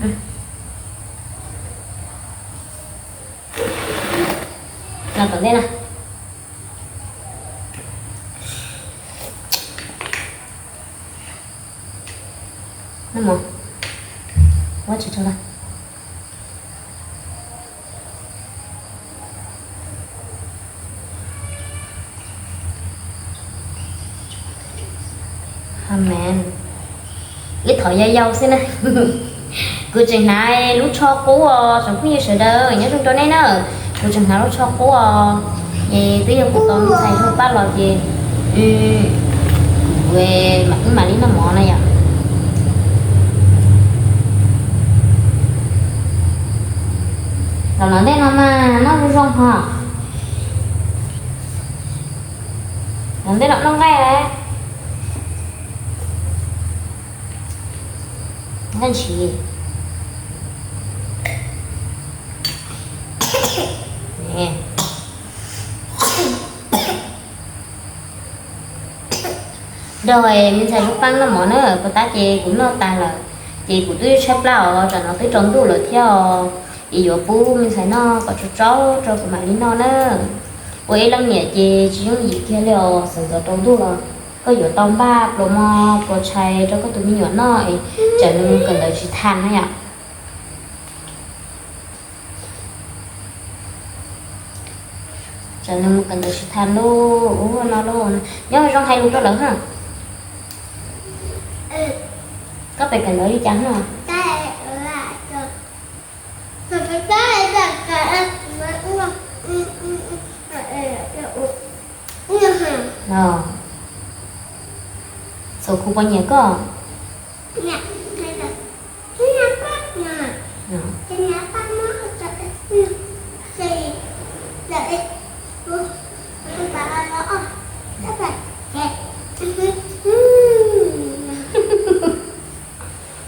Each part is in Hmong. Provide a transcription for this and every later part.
Los tom ntej na. Noj mov, ua tsis tau lawm. Amen. Ib thom yau yau xwb na. Kuv tseem hnav lub tsho qub os, tsoom phooj ywg sawv daws nyob zoo rau nej na. Kuv tseem hnav lub tsho qub os. Es twb yog kuv tos me ntxhais Zug Paj los ces kuv mam, wb mam li noj mov na yom. Los no ntej no mas noj zoo zoo ho. Los ntej no noj nqaij lawm. Nqaij ntshis. Nrog me ntxhais Zug Paj noj mov na, puas tab ces kuv noj tas lawm, ces kuv twb tshaib plab os, tsam no twb tsaus ntuj lawm thiab os. Es yuav pub me ntxhais noj kom tsau tsau rau kuv mam li noj na. Ua ib leej niam ces tsis yooj yim kiag li os, xeev ntxov rau ntuj los koj yuav tau npaj pluas mov pluas tshais rau koj tus me nyuam noj es tsam nws mus kawm ntawv tsis tas na yom. Tsam nws mus kawm ntawv tsis tas lauj, ua no lauj, nyob zoo hais lus rau lawv ha. Koj pem kawm ntawv li cas no? Txhua khu puas nyiam koj?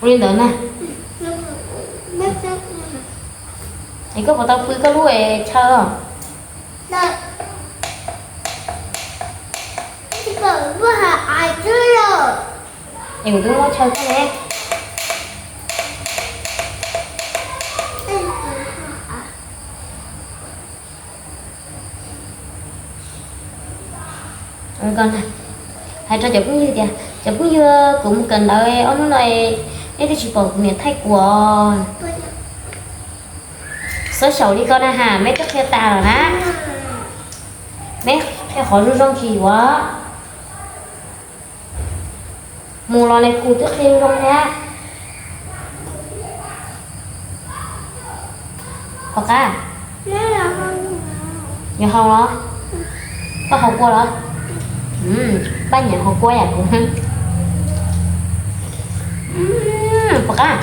Ua li ntawd na. Es koj puas tau pw koj lub chaw? Es kuv twb muab chaw koj ne. Hais rau cov phooj ywg tias, cov phooj ywg, kuv mus kawm ntawv ob hnub no, nej twb tsis pom kuv niam thaij kuv. Xub xyaum li ko na has, meb twb qhia tas lawm na. Meb qhia qhov zoo zoo tsis yuav. Mus los ne kuv twb qhia zoo thiab. Pom qab. Yuav haus los? Koj haus kua los? Paj nyiam haus kua yam kuv. Pom qab.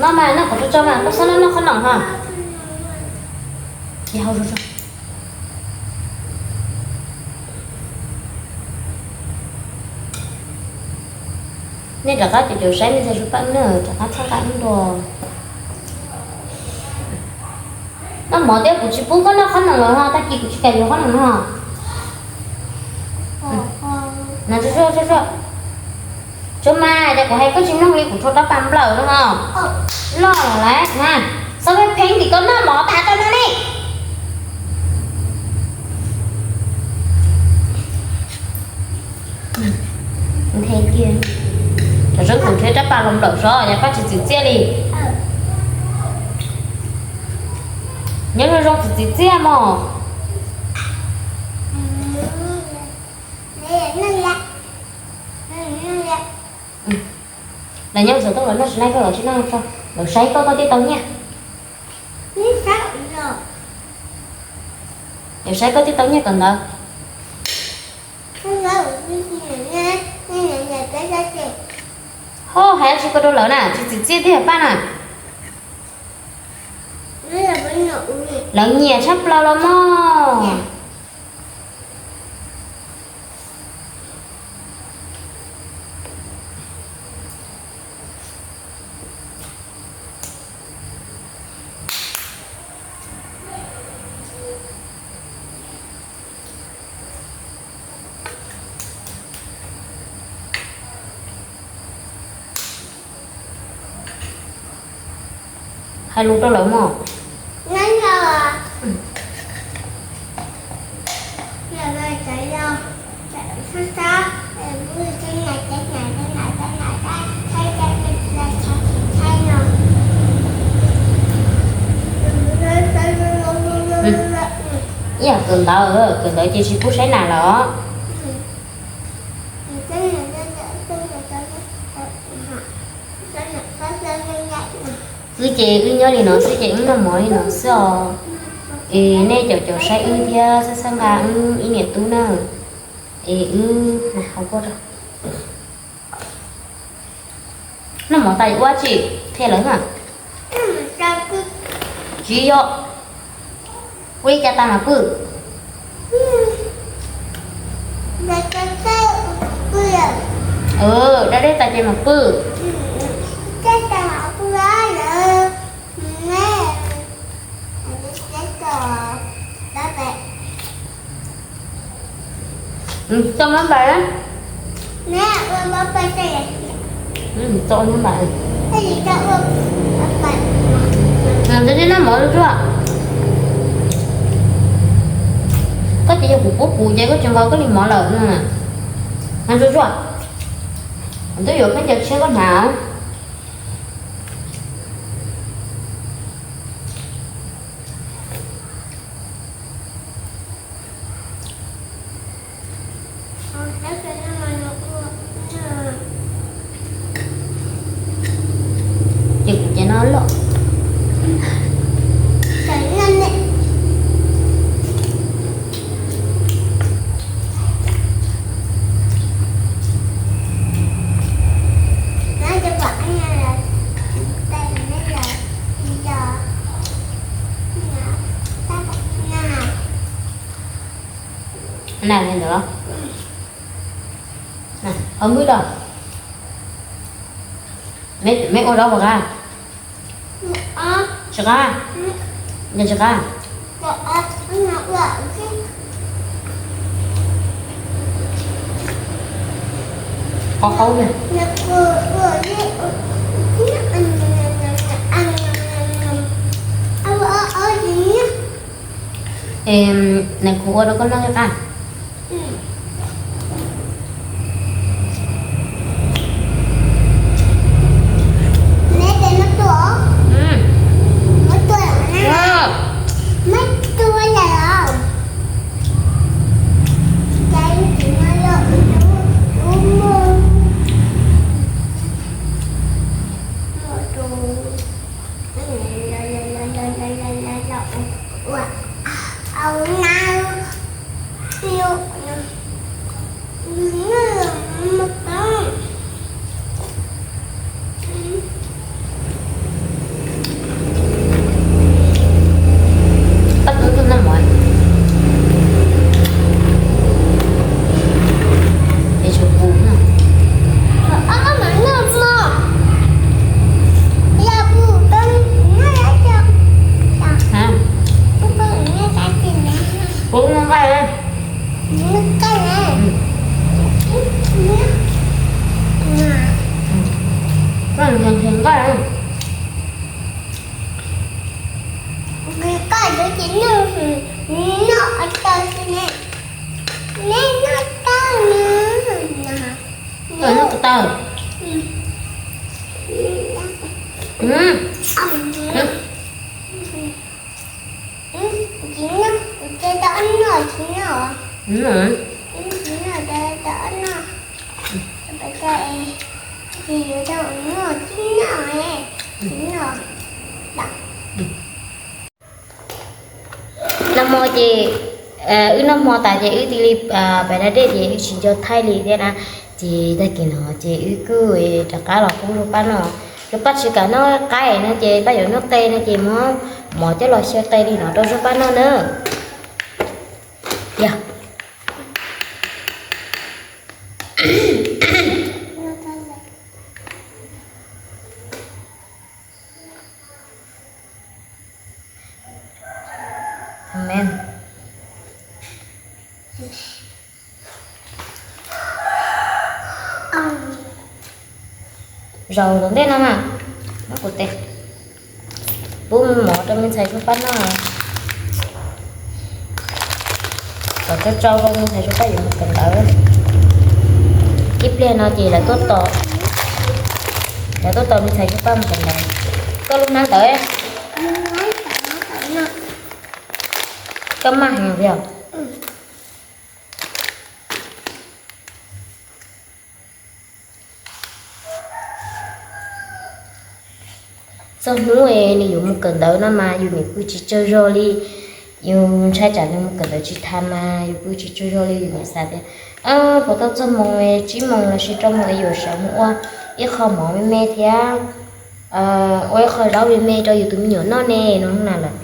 Noj mas noj kom tsau tsau mas, koj txhob noj noj qhob noom ho. Ces haus tsau tsau. Nej rov qab caum caum saib me ntxhais Zub Paj na, rov qab txhawb nqa ib ntus. Noj mov thiab, kuv tsis pub koj noj qhob noom lawm ho, tag kis kuv tsis kam yuav qhob noom no. Tsuag tsuag, tsuag mas, ces kuv hais koj tsis mloog li, kuv rho rab pas nplawm no ho. Loj lawm na, txhob pheej tim koj noj mov tas rau no ne. Cov zoo kuv nrhiav rab pas los nplawm sov, yog koj tsis txim txiaj li. Nyob zoo zoo txim txiaj mog. Lawv nyob xov tooj los noj tsis noj, koj los tsis noj tso, lawv saib koj, koj thiaj tau nyiaj. Lawv saib koj thiaj tau nyiaj kom ntawd. Ho hais dab tsi koj rau lawv na, tsis txim txiaj tiag Paj na. Lawv nyiam tshaj plaws los mog. Lus rau lawv mog. Ib yam kawm ntawv, kawm ntawv ces tsis pub saib nas los. Wb ces wb nyob li no xwb ces wb noj mov li no xwb os. Es nej caum caum saib wb thiab txhawb txhawb nqa wb ib niam tub na. Es wb hau koj rau. Noj mov tas ua tsi qhia lawv na. Tsis yog, ua li cas tas mas pw. Da dej tas ces mas pw. Txo mab npais, txo mab npais. Nws twb noj mov zuj zuag. Koj ces yog kuv pub kuv ces koj tsis nqa koj li mov lawm no. Noj zuj zuag. Kuv twb yuav khaub ncaws tshiab koj hnav. Ces kuv ces no loj. Na li ntawd los? Qhov npwb los? Meb ua dab puas qab? Tsis qab. Yog tsis qab, qhov qaub na. Nws kuv ua rau koj noj thiab qab. Pab tub tuaj noj mov es tshuav kuv no. Kuv noj nqaij. Koj noj nqaij. Noj ko taw. Nag hmo ces wb noj hmo tas ces wb cia li pais da dej ces wb tsis nco thaij li thiab na. Ces tag kis no ces wb kuj rov qab los pub rau pab noj. Yog pab tsis kam noj qaib no ces pab yuav noj qe no ces muab mov coj los xyaw qe li no rau pab noj na. Yog Zaum ntej no mas, muab kuv tes. Pub mov rau me ntxhais Suab Paj noj. Kom tsau tsau rau me ntxhais Suab Paj yuav mus kawm ntawv. Ib pliag no ces lawv tuaj tos, lawv tuaj tos me ntxhais Suab Paj mus kawm ntawv. Koj lub hnab ntawd, koj maj heev tiag. Txog hnub nws yuav mus kawm ntawv no mas yus niam pw tsis tsaug zog li. Yus ntshai tsam nws mus kawm ntawv tsis tas mas yus pw tsis tsaug zog li, yus niam xav tias puas tau txog moos tsib moos los sis rau moos es yuav sawv mus ua ib qho mov me me thiab ua ib qho zaub me me rau yus tus me nyuam noj ne no na lawm.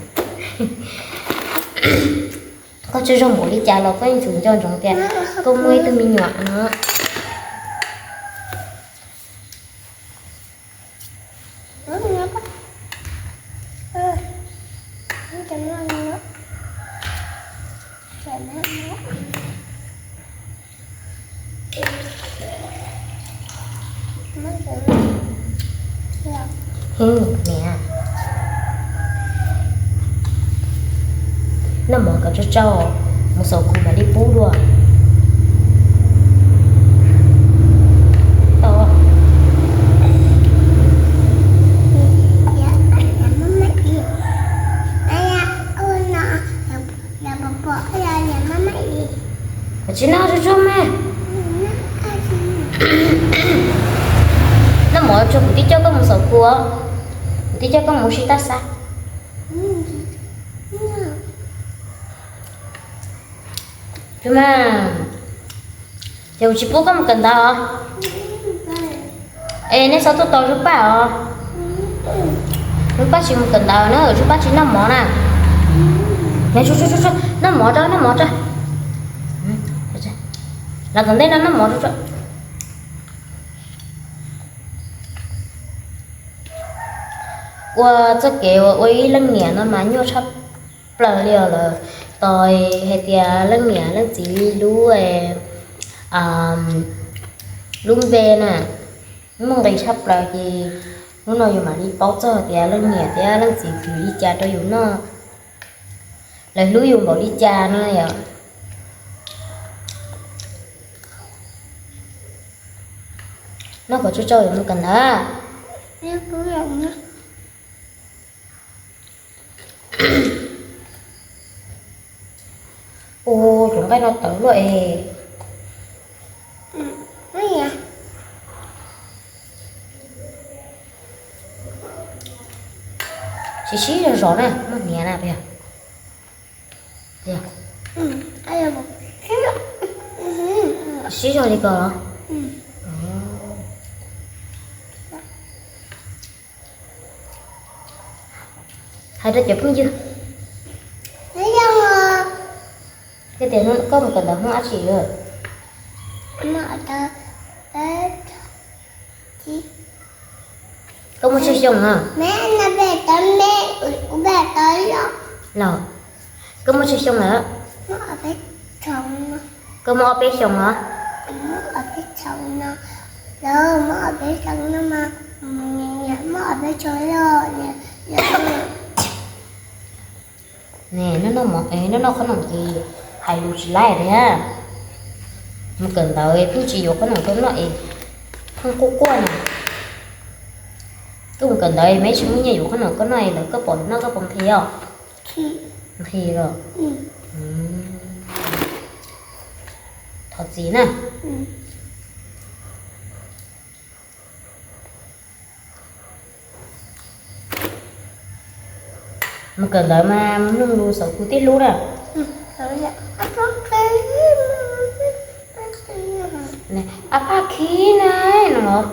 Koj tsaug zog npaum li cas los koj yeej tsum nco ntsoov tias koj muaj ib tug me nyuam no. Niam, noj mov kom tsau tsau, mus xaus kub mam li pub dua. Tsis noj tsuag tsuag mas. Noj mov tsuag kuv twb coj koj mus xaus kub, kuv twb coj koj mus ua si taj xab. Mas, ces kuv tsis pub koj mus kawm ntawv os. Es nej txhob tuaj tos Zuag Paj os. Zuag Paj tsis mus kawm ntawv na, Zuag Paj tsis noj mov na. Noj mov tso, noj mov tso. Los tom ntej no noj mov tso. Ua txoj kev uas ua ib leej niam no mas nyuaj tshaj plaws li os lawm. Tos hais tias leej niam leej txiv lub, lub npe na, muaj nqis tshaj plaws ces hnub no yus mam li paub txog tias leej niam thiab leej txiv khwv li cas rau yus noj, lawv hlub yus npaum li cas no yom. Noj kom tsau tsau yuav mus kawm ntawv. Ua tus nqaij no tawv luaj es. Sib sib zog zog na, muaj hniav na. Sib zog li ko los? Hais rau cov phooj ywg, koj tias koj mus kawm ntawv hnub dab tsi? Koj muaj tsawg xyoo na? Los, koj muaj tsawg xyoo lawm? Koj muaj ob peb xyoos los? Ne, noj noj mov, noj noj qhob noom ces hais lus tsis laib thiab. Mus kawm ntawv pheej tsis yuav qhob noom rau noj es pheej quaj quaj na. Koj mus kawm ntawv mas tsis muaj nyiaj yuav qhob noom koj noj es lawv koj pom noj koj puas nqhis os? Nqhis los? Thov txim na. Mus kawm ntawv mas mloog lus xaus kub tib hlub na. Ab paj khib na no los?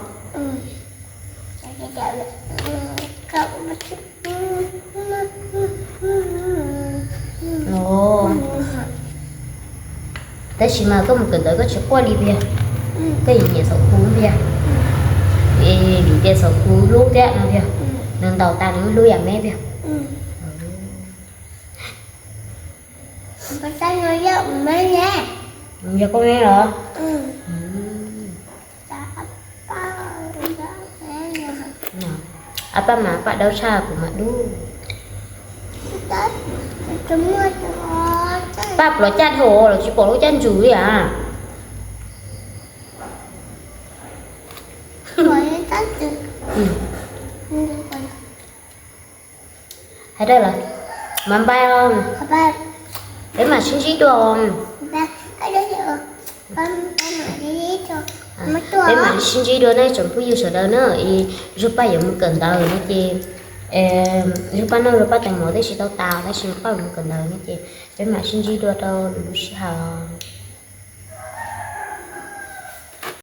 Tab sis mas koj mus kawm ntawv koj tsis quaj li tiag, koj yeej nyiam xaus kub tiag. Es vim tias xaus kub hlub thiab no tiag, nws ntaus tas nws hlub yam me tiag. Yog koj me los? Ab paj mas ab paj dawb tshaj kuv mas dub. Paj pluav caj dhau los tsis pom lub caj ntsum li as. Hais dawb lawm, mas npai os, peb mam sib ntsib dua. Peb mam sib ntsib dua nej tsoom phooj ywg sawv daws na. Zug Paj yuav mus kawm ntawv no ces, Zug Paj noj Zug Paj tais mov twb tsis tau tas tab sis Paj yuav mus kawm ntawv no ces peb mam sib ntsib dua rau lwm lub sij hawm.